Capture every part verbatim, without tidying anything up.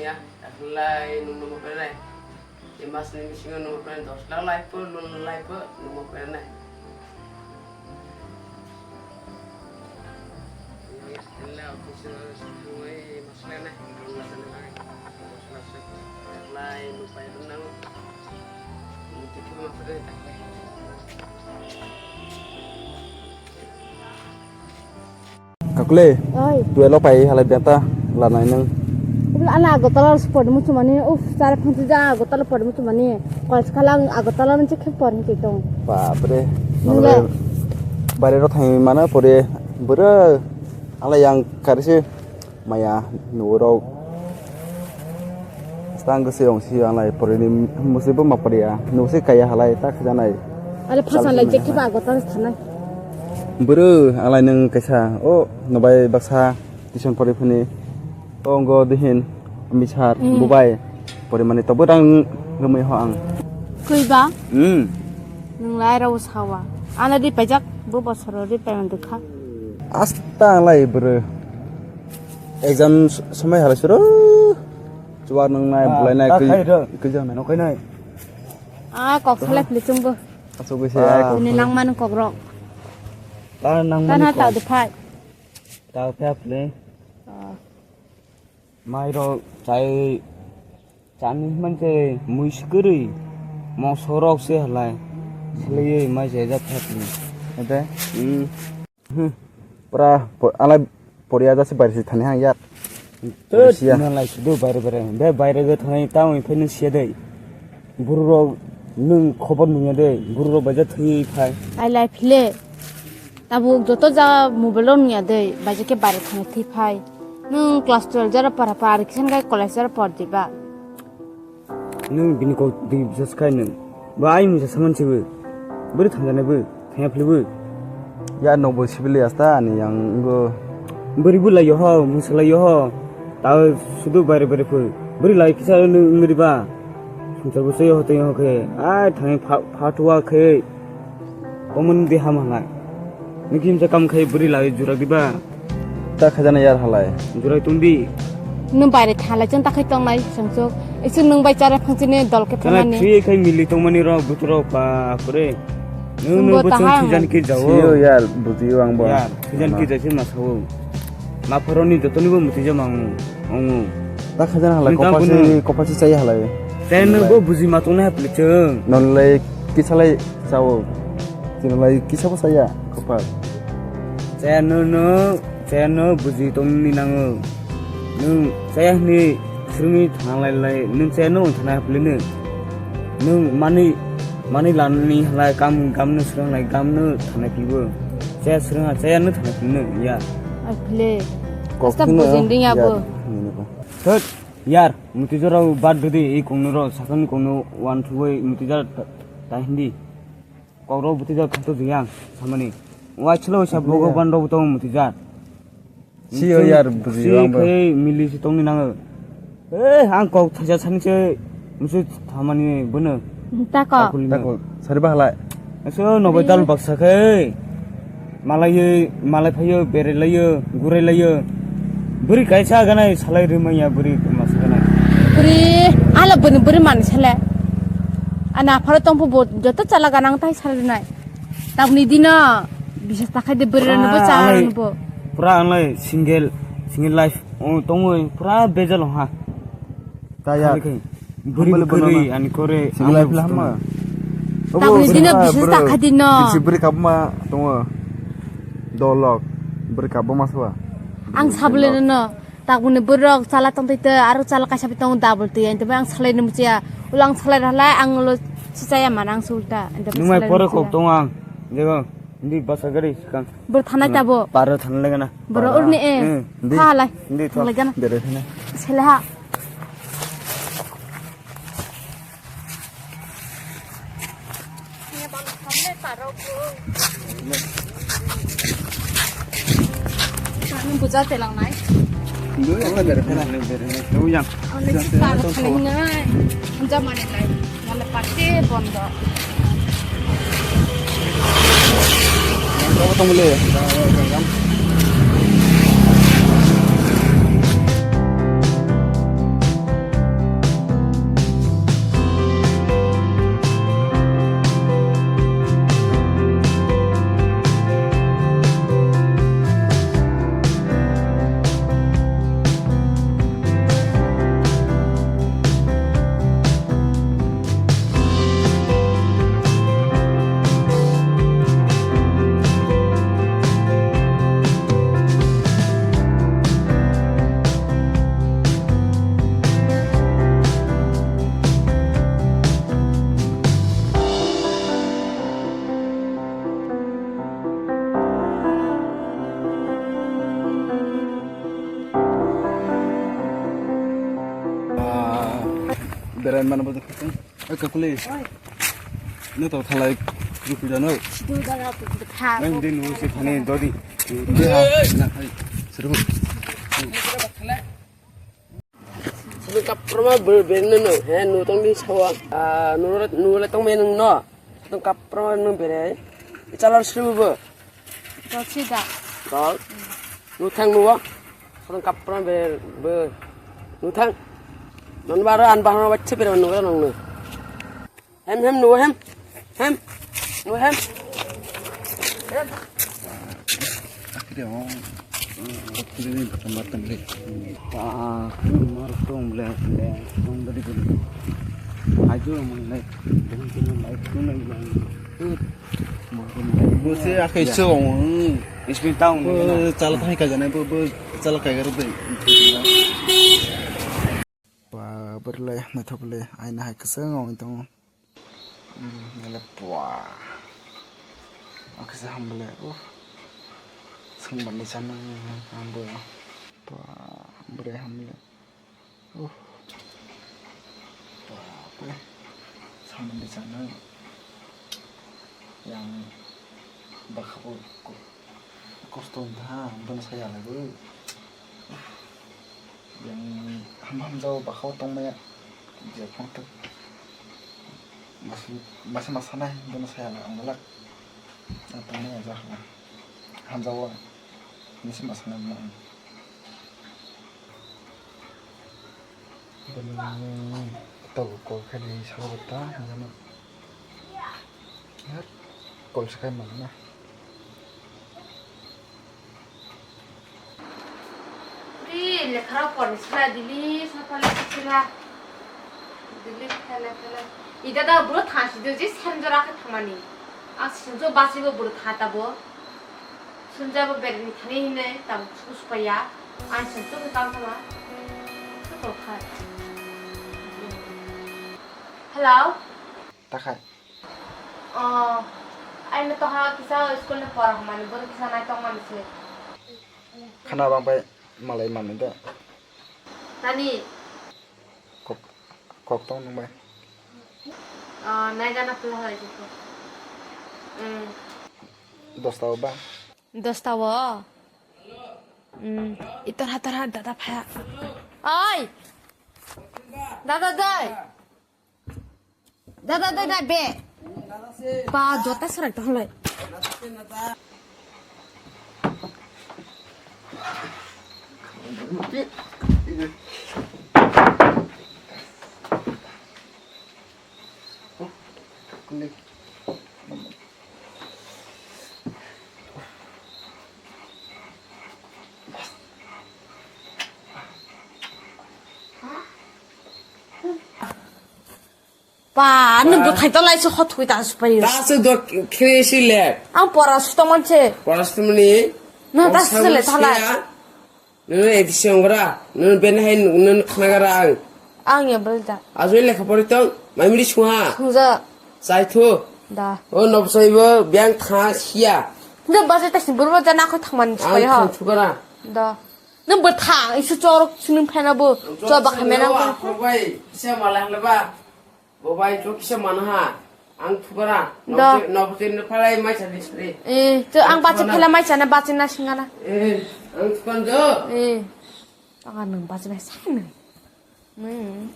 Ya, takhwlai nwng nungma phainai. E masni bisingo nungma phainai dos lakh lai po, loan lai po, nungma phainai. Takhwlai office o thangwi mas lainai, loan lainai. Dos lakh se takhwlai nungpai rwnai. Nwng tikhe ma phainai takhwlai. Kakle, Oi. Twelve o pai halai beta lanai nang. Ana Agartala se pori muchumani, uf, chara phangsi ja Agartala pori muchumani. Kol skala ang Agartala nang chikhe pori hinti tong. Bapre. Nile. Bare ro thai mana pore bura ala yang karisi maya nurok. Stang ke siyong siyang lai pore ni musi bo ma pore ya. Nusi kaya halai ta khajanai. Ale phasan lai jekhe ba Agartala thanai. Buru alai nung kaisa o nobai baksa tison pore phuni o ngo dihin misar bubai pore mani tobo rang rumai ho ang. Koi ba? Hmm. Nung lai rau sawa. Ana di pajak bu bosoro di payman dukha. Asta lai buru. Exam somai halai suru. Chuwar nung nai bulai nai koi koi jang nai. Nokai nai. Ah, kok salai phili chungbo. Asuk bai se ai kok. Ini nang manu kok rok. Ta nang manu kok. Tau phai. Tau phai phili. Mai rok chai chani man se mui sikiri. Moso rok se halai. Silai mai se ja phai phili. Ede? Hmm. Pura alai poriya jase baire se thani hang yak. Tut, siya. Nalai sudu baire baire. Be baire ge thani tamo phai nung siya dei. Buru rok nung khobor nungya dei. Buru rok baja thwi phai. Ai lai phile. Tabuk joto ja mobile o nungya dei. Baja ke baire thani thwi phai. Nung class twelve jara para para kisan gai college jara por diba. Nung bini kok di bisas khai nung. Ba ai misa saman sibu. Buri thangjanai bu. Thangya philibu. Ya nokbo sibili asta ani yang go. Buri bu lai yoho, musa lai yoho. Tao sudu bare bare phu. Buri lai kisa nung ngri ba. Sumsar bu soyo hoto yoho khe. Ai thangya pha-, phatua khe. Omo nung di ham halai. Nung kimsa kam khai buri lai jurak diba. Ta khajana yar halai. Jurak tungdi. Nung baire thalai chwng takhai tongnai songchok. Isuk nung bai chara phangchini dol khe thanani. Twi khai mili tongmani rok buturok pa pore. Nung nung bo chwng thijan ki jawo. Siyo yar bujiyo ang bo. Yar thijan ki jaisi ma sao. Ma phoroni jotoni bo muti jama ang. Ongo. Ta khajana halai kopasi kopasi chai halai. Te nung bo buji ma tongnai hapli chwng. Nonlai kisalai. Sao, chwng lai kisa bo saya, kwpal. Chaya no, no, chaya no buji tongni nango. Nwng chaya hwnwi swrwngwi thana lai lai, nwng chaya no thana hapli nw. Nwng mani, mani lani halai kam, kam no swrwng lai, kam no thana pibo. Chaya swrwng, chaya no thana pili nw, ya. Ai pile. Kok asta no, bujin ding ya bo. Thot, yar, mutijora bad dodi, i kongno ro, sakani kongno wan thugoi mutijora ta, ta hindi. Kokro butijak khanto jiyang samani. Waislo sa bogo bando butong mutijak. Siyo yar bujiyo ang bo. Khe mili si tongni nango. Eh, ang kok thaja sani se musu thamani bono. Tako. Tako. Sari bahalai. Aso nobai dal baksa khe. Malai malai phayo, berelaiyo, gurelaiyo. Buri kaisa ganai salai rimaya buri masa ganai. Buri ala buni buri mani sale. Ana pharo tongpo bo joto chala ganang tai salai rinai. Tamni dino bisa takhai de bwrwi rwno bo cha rwno bo. Pura ang lai single, single life. O tongwi pura bejal ha. Ta ya. Buri buri ani kore single life la ma. Tamni dino bisa takhai dino. Bisi buri kabma tongo. Dolok buri kabma swa. Ang sable no. Takbuni borok chala tongtwi tei aro chala kaisa bai tongo double twi, ani tongmani ang salai nw muchaya. Ulo ang salai rwlai, ang ulo sichaya mana ang se ulta. Nwng mai pore kok tongo ang. Jego, hindi basa gari sikang. Boro thanai tabo. Paro thanai lagana. Boro urni e. Tha halai. Hindi thanai lagana. Bere thanai. Sele ha. Ani buja telang nai. Dui, ang bere, bere, bere, bere. Dui, yang. Ani si parok khaling nai. Hamja mani lai. Ngale pate bondo. Ang tong le. Mana bodo khasang. Eh, kakule. Oi. No to thalai kru kru jano. Sidu dara tu tu tha. Nang din nu se thani dodi. Dia na hai. Seru. Sini kaproma ber ber no no. He nu tong di sawa. Ah, nu nu le tong me nung no. Tong kaproma nung bere. Chalar sri bu. Dol sida. Dol. Nuthang nuwa. Khorang kapra be be. Nuthang. Non baro an bahana bacche bere nuwa nang nu. Hem hem nuwa hem. Hem. Nuwa hem. Hem. Akhire o. Akhire ni batam batam le. Ta mar tong le le tong dari gulu. Ajo mun le. Dum dum lai tong le. Bo se akhai se ong. Ismi taung. Bo chala thai ka jana bo bo chala ka gar bai. Ba berle naithok le aina hai kisa ong tong. Nele pwa. Akisa hamle. Oh. Sung bani sana ambo. Pwa. Bre hamle. Uh. Bape. Samani sana. Yang bakha bo ko-, kosto wngkha, bono saya lago. Yang ham hamjao bakha o tongmaya. Je phone to. Masi, masi masanai, bono saya lago, ang belak. Ang tongmaya jaha. Hamjao. Masi masanai bono. Tabuk call khainai sabo ta hinjano. Yar, call se khai mano na. Ri, lekharok porni sila dili, sapale sila. Dili, thele, thele. Ida da bro thangsi do je senjora khe thamani. Ang senjo basibo bro thata bo. Sunjabo berni thani hinwi tamo suspaya. Ang sung chukwi tamo thama. Hello. Takhai. Oh, aino toha kisa school ni pora hwnmani bwrwi kisa naitokmani se. Khana bang pai malai mani da. Nani? Kok, kok tong nung bai. Oh, naigana pula hai jiko. Hmm. Dosta o ba? Dosta o? Hmm. Itor hatar ha dada phaya. Oi! Dada dai! Dada dai dai be! Ba, jota serak tong lai. Ba, nwng bwthai to laisa hot hui ta supai. Ta se do khe si le. Ang pora suto manse. Pora suto mani. Na ta se le thala. Nwng edisi ongra. Nwng ben hai nwng khna gara ang. Ang ya belda. Ajoi lekha pori tong, mai miri sungha. Sungja. Chai thu. Da. O nobsai bo biang tha sia. Nda baje ta si burba jana kho thangman supai ha. Ang thukara. Da. Nwng bwthang, isu chorok sining phaina bo, chor bakha mena bo. Bai, kisa mala hwnle ba. Bo bai, chok kisa mana ha. Ang thukara. Da. Nokte, nokte ne phalai mai chani sri. Eh, to ang bachi phala mai chana, bachi na singana. Eh, ang thukan jo. Eh. Tanga nwng bachi na sai nwng. Nwng.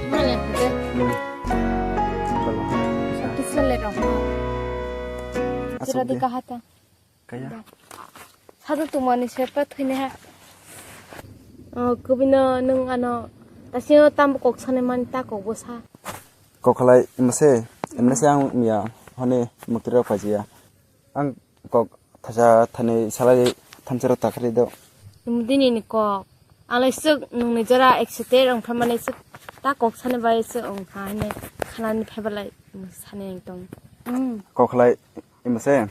Male, deh. Hmm. Kalau bisa. Kisah le dong. Asal Sira di deh. Kahata. Kaya. Sadu tumani sepa thwini ha. O, kubino nwng ano tasio tambo kok sani mani ta kok bo sa. Kok khalai mase, emne se ang miya hone mukti rok phajiya. Ang kok thaisa thani salai thamsa rok takhri do. Dini ni kok. Alai suk nungni jora eksete rong phamani suk ta kok sani bai suk ong ha hine khanani phebalai sani ang tong. Hmm. Kok khlai imase.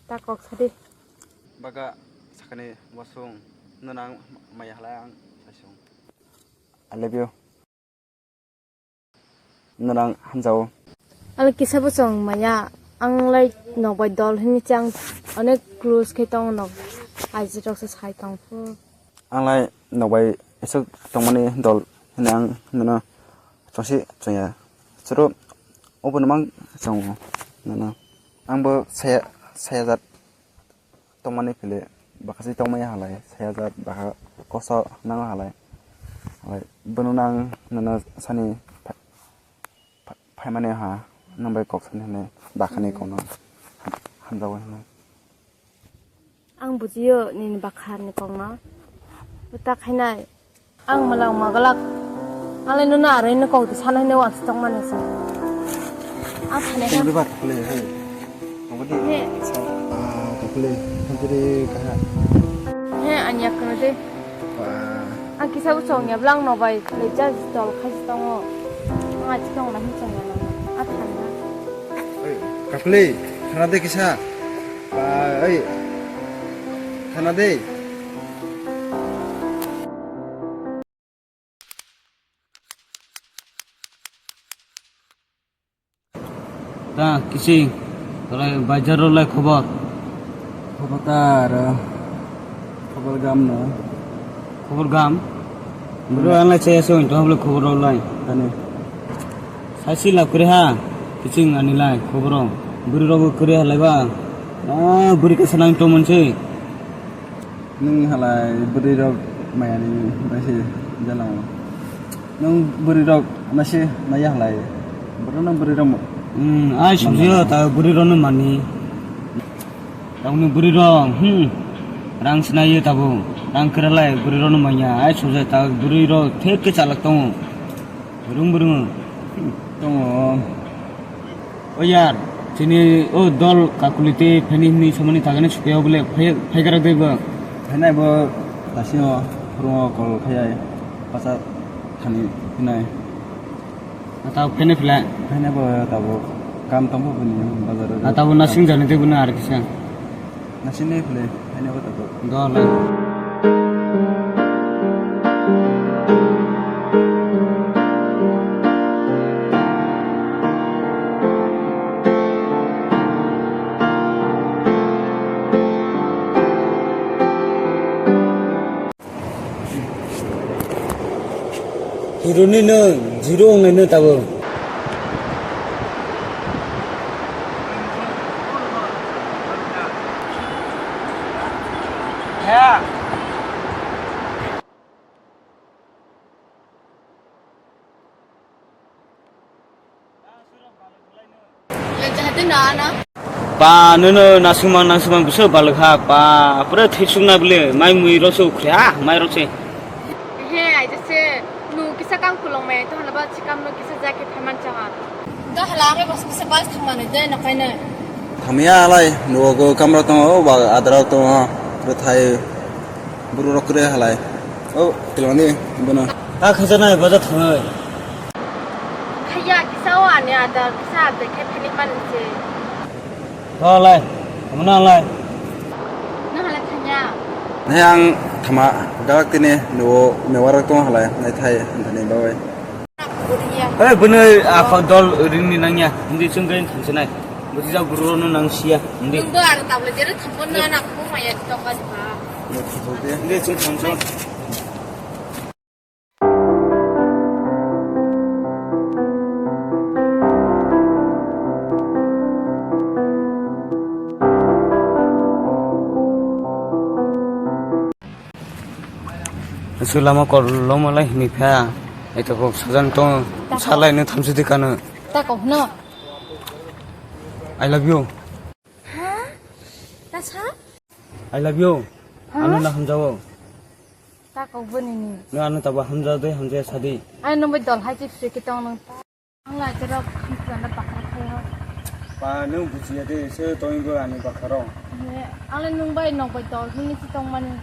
Ta kok sadi. Baga sakani wasung nunang maya halai ang sasung. I love you. Norang hamjao. Ang kisa bwsong maya, ang lai nokbai dol hini chang onek close khe tong nok aji rok se sai tong phu. Ang lai nokbai esok tongmani dol hini ang nono chongsi chongya. Choro obo nwmang chongo nono. Ang bo saya, saya jat tongmani phile bakha se tongmaya halai, saya jat bakha koso nango halai. Halai bono nang nono sani pha-, pha-, phaimani ha, nang bai kok sani hwnwi bakhani kokno ham-, hamjago hwnwi. Ang bujiyo nini bakharni kokno. Bwta khainai. Ang mwlang magalak. Ang lai nono araino kok di sana hwnwi wansuk tongmani se. Ang thane ka. Tengri bat kule, he. Mabadi? He. Ah, kakule. Hantiri kaha. He, anya kono de. Wah. Ang kisa bo chong ya blang no bai le ja tol khai tongo. Ang aji tong na hin chong ya no. A thana. Oi, kakule. Thana de kisa. Wah, oi. Thana de. Ta kising, tolai bazar rok lai khobor. Khobor ta aro, khobor gam no. Khobor gam? Hmm. Bro, ang lai chaya song, to hable khobor rok lai. Tani. Saisi lab kre ha, kising ani lai khobor rok. Bwrwi rok bo kre ha lai ba. Ah, bwrwi kasa nang to monse. Nwng halai bwrwi rok mayani baise jalango. Nwng bwrwi rok naise naiya halai. Bwrwi nwng bwrwi rok mo-, hmm, ai sumjio ta bwrwi rok no mani. Tangni bwrwi rok, hmm, rang sinaiyo tabo. Rang kwralai bwrwi rok no manya. Ai sumjio ta bwrwi rok thek ke chalak tongo. Rung bwrwi tongo. O yar, chini o dol kakuli tei phaini hwnwi somani tagani supiya bole phai, phaigarak de bo. Phainai bo tasingo phurungo kol khayai pacha thani phinai. Atabo phainai phila. Phainai bo tabo kam tongbo bini bazar o. Atabo nasing jani de bini ar kisa. Nasini phle, haino kata to. Dole. Hironi no zero wngnai no tabuk. Ba, nono nasingmang, nasingmang, biso balwkha, ba, pura thisukna bwle, mai mui rokse ukhri, ah, mai rokse. He, aija se, nu kisa kam kulong mai, to hala ba chikam no kisa jake phaman changa. Do hala ake bas kisa bal thangmani de, nakai ne. Thamya alai, nugo kamra tongo, ba, adra tongo, rwthai. Buru rok kre halai. O, kiloni, bono. Ta khajanai baja thangai. Khaya kisa o ani ada kisa update khai philip man se. Halai, amna halai. Na halai thanya. Ne ang thama galak tini no mewa rok tong halai, nai thai, thani bawai. Hei, bwno akhok dol ringni nangya, hindi chwng khe thangsinai. Bwtijak guru rokno nangsiya, hindi. Nwngbo aro tablet jero thangkon na na khumaya tokani ba. Hindi chwng thangso. Su lama kolom lai hini pha. Ai to kok sajan to salai no thamsi di kanu. Ta kok no. I love you. Ha? Ta sa? I love you. Ha? Ano na hamjao. Ta kok boni ni. No ano tabo hamjao de hamjao sadi. Ai no bai dol hai chi fri ki tong nang. Ang lai jero khamsana bakra khayo. Pa, nwng bujiya de, se tongwi bo ani bakharok. He, ang lai nwng bai nok bai dol hwnwi se tongmani.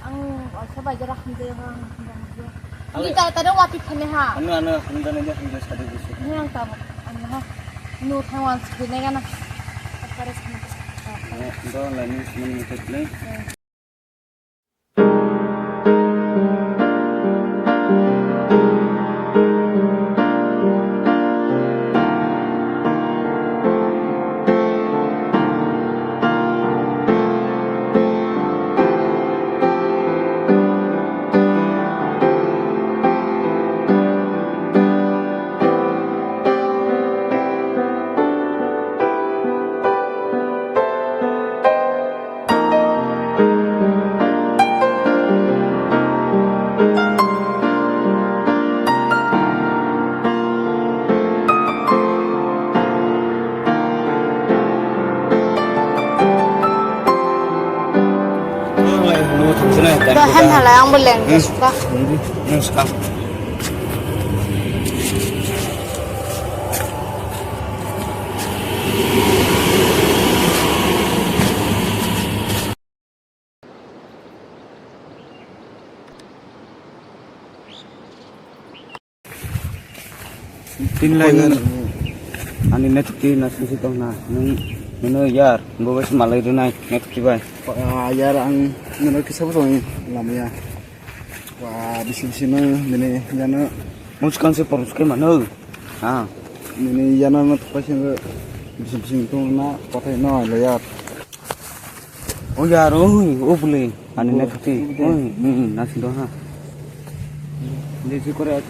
Ang waisa bai jora hamjai ha, ang hamjai. Ani tara tara wati phane ha. Ano, ano, hamjai nai, hamjai sadi gusi. Ni ang tamo, ano ha. Nu thang wan sidi nai gana. Kare sini. Do lai ni sini ni tetle. Dohan halai ang bo leng. Hmm. Nung skang. Tin lai nung ani netukti na sisi tong na nung nung yar bo bai malai runai netukti bai. Ah, yar ang nung kisa bo tong lamaya. Wa bisi bisi no nini yano. Muskang se porus ke mano. Ha. Nini yano no tukpa sing bisi bisi tong na patai no lo yar. O yar o o bule ani netukti. Oi, hmm, nasi do ha. Desi kore.